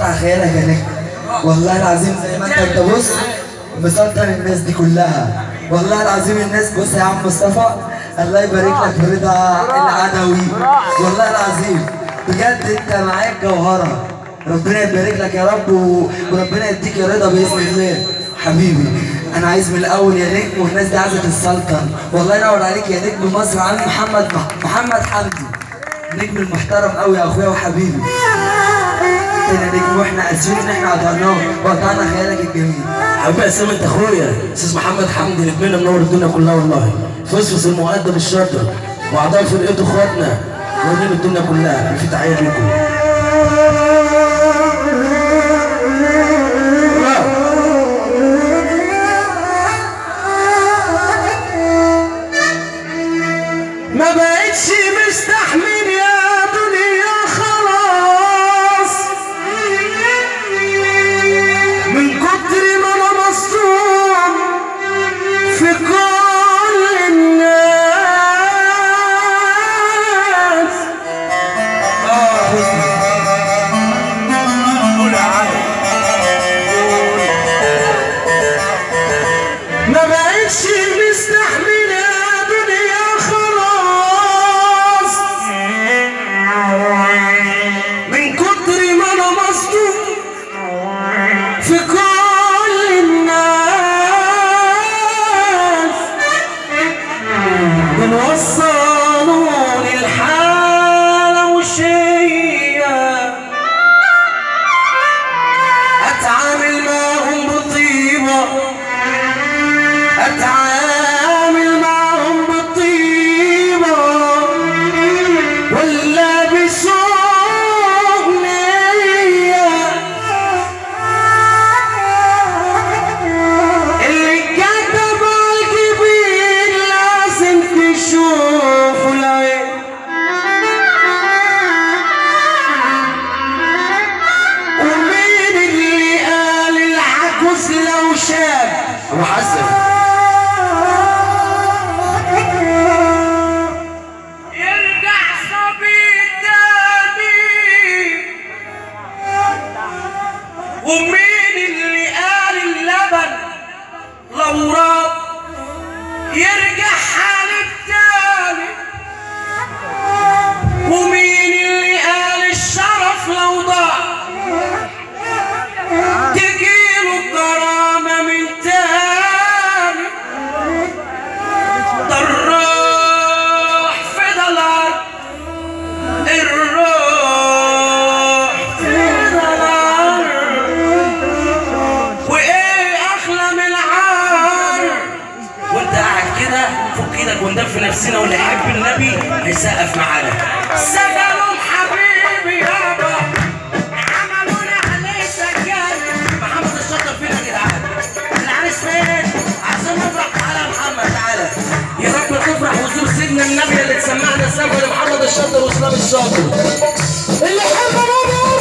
قطع خيالك يا نجم، والله العظيم زي ما انت بص مسلطن الناس دي كلها، والله العظيم الناس. بص يا عم مصطفى الله يبارك لك في رضا العدوي، والله العظيم بجد انت معاك جوهره، ربنا يبارك لك يا رب وربنا يديك يا رضا باذن الله. حبيبي انا عايز من الاول يا نجم، والناس دي عايزه تتسلطن، والله ينور عليك يا نجم مصر عم محمد حمدي، نجم المحترم قوي يا اخويا وحبيبي. يا نجم واحنا اسفين ان احنا قطعناك وقطعنا خيالك الجميل. حبيبي اسامة انت اخويا استاذ محمد حمدي، نجمنا منور الدنيا كلها والله، فصفص المؤدب الشاطر واعضاء فرقته اخواتنا منورين الدنيا كلها، في تحية ليكم. ما بقتش مستحمل يا دنيا خلاص، من كتر ما انا مصدوم في كل الناس. ما بقتش مستحمل يا دنيا خلاص، من كتر ما انا مصدوم في كل الناس. بنوصلوني الحالة وشية، اتعامل معهم بطيبة، اتعامل معهم بالطيبة ولا بسوء نية. اللي كتب على الجبين لازم تشوفه العين، ومين اللي قال العجوز لو شاب ابو حسن يرجع صبي تاني؟ ومين اللي قال اللبن لو راب يرجع حالب تاني؟ ومين اللي قال الشرف لو ضاع تجيله الكرامة من تاني؟ ده الروح في الأرض، الروح في الأرض، وإيه أغلى من العار؟ وانت قاعد كده فك ايدك وندف نفسنا، واللي يحب النبي هيسقف معانا. سجنوا حبيبي يابا، عملونا عليه سجان. محمد الشاطر فين يا جدعان؟ العريس فين؟ عشان نفرح. تعالى يا محمد تعالى، يا رب تفرح وزور سيدنا النبي اللي تسمعنا سما لمحمد الشاطر واسلام الشاطر. اللي يحب النبي.